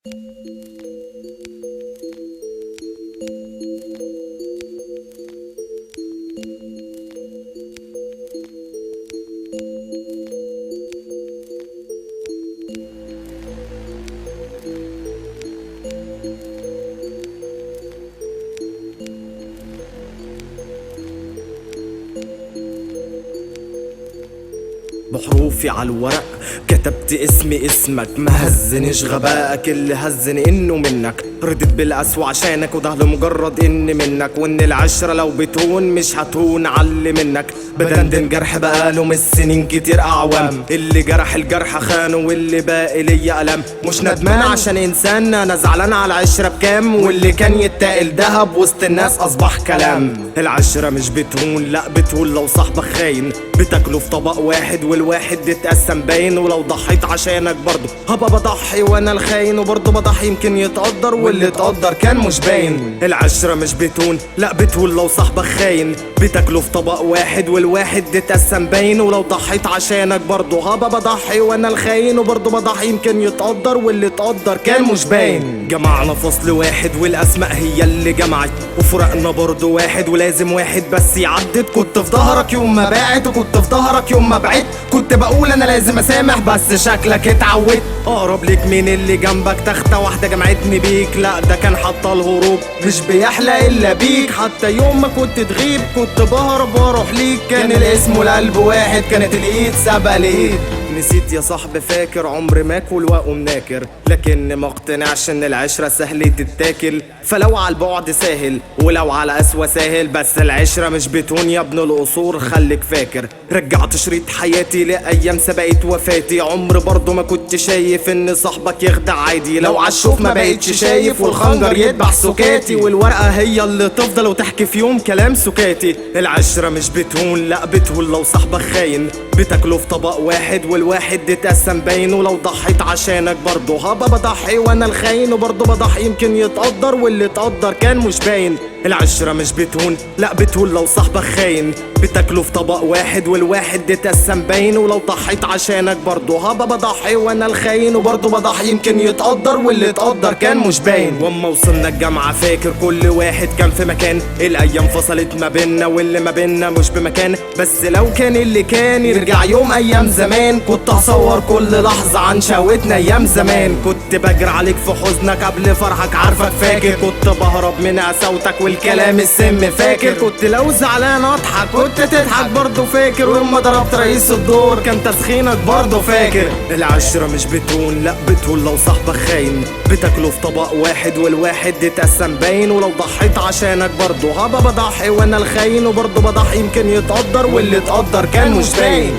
بحروفي على الورق كتبت اسمي اسمك، ما هزنيش غبائك، اللي هزني انه منك. رضيت بالقسوة عشانك وده لمجرد اني منك، وان العشرة لو بتهون مش هتهون علي منك. بدندن جرح بقاله من سنين كتير اعوام، اللي جرح الجرح خانه واللي باقي ليا الم. مش ندمان عشان انسان، انا زعلان على العشرة بكام، واللي كان يتقل دهب وسط الناس اصبح كلام. العشرة مش بتهون، لا بتهون لو صاحبك خاين. بتاكله في طبق واحد والواحد اتقسم باين، ولو ضحيت عشانك برضه هبقى بضحي وانا الخاين، وبرضه بضحي يمكن يتقدر واللي اتقدر كان مش باين. العشرة مش بتهون، لا بتهون لو صاحبك خاين. بتاكله في طبق واحد والواحد اتقسم باين، ولو ضحيت عشانك برضه هبقى بضحي وانا الخاين، وبرضه بضحي يمكن يتقدر واللي اتقدر كان مش باين. جمعنا فصل واحد والاسماء هي اللي جمعت، وفرقنا برضه واحد ولازم واحد بس يعدد. كنت في ظهرك يوم ما باعت، وكنت في ظهرك يوم ما بعدت، كنت بقول انا لازم اسامح بس شكلك اتعودت. اقرب ليك مين اللي جنبك، تختة واحدة جمعتني بيك، لا ده كان حتى الهروب مش بيحلى الا بيك. حتى يوم ما كنت تغيب كنت بهرب واروح ليك، كان الاسم والقلب واحد، كانت الايد سابقة الايد. نسيت يا صاحبي فاكر عمري ما اكل واقوم ناكر، لكن ما اقتنعش ان العشرة سهلة تتاكل. فلو على البعد ساهل ولو على قسوة ساهل، بس العشرة مش بتهون يا ابن القصور خليك فاكر. رجعت شريط حياتي لايام سبقت وفاتي، عمر برضو ما كنت شايف ان صاحبك يخدع عادي. لو عالشوف ما بقتش شايف والخنجر يذبح سكاتي، والورقة هي اللي تفضل وتحكي في يوم كلام سكاتي. العشرة مش بتهون، لا بتهون لو صاحبك خاين. بتاكله في طبق واحد والواحد اتقسم باين، ولو ضحيت عشانك برضه هبقى بضحي وانا الخاين، وبرضه بضحي يمكن يتقدر واللي اتقدر كان مش باين. العشرة مش بتهون، لا بتهون لو صاحبك خاين. بتاكله في طبق واحد والواحد اتقسم باين، ولو ضحيت عشانك برضه هبقى بضحي وانا الخاين، وبرضه بضحي يمكن يتقدر واللي اتقدر كان مش باين. واما وصلنا الجامعة فاكر كل واحد كان في مكان، الايام فصلت ما بينا واللي ما بينا مش بمكان. بس لو كان اللي كان يرجع يوم ايام زمان، كنت هصور كل لحظة عن شهوتنا ايام زمان. كنت بجري عليك في حزنك قبل فرحك عارفك فاكر، كنت بهرب من قساوتك والكلام السم فاكر. كنت لو زعلان اضحك كنت تضحك برضه فاكر، ويوم ما ضربت رئيس الدور كان تسخينك برضه فاكر. العشرة مش بتهون، لا بتهون لو صاحبك خاين. بتاكله في طبق واحد والواحد اتقسم باين، ولو ضحيت عشانك برضه هبقى بضحي وانا الخاين، وبرضه بضحي يمكن يتقدر واللي اتقدر كان مش باين.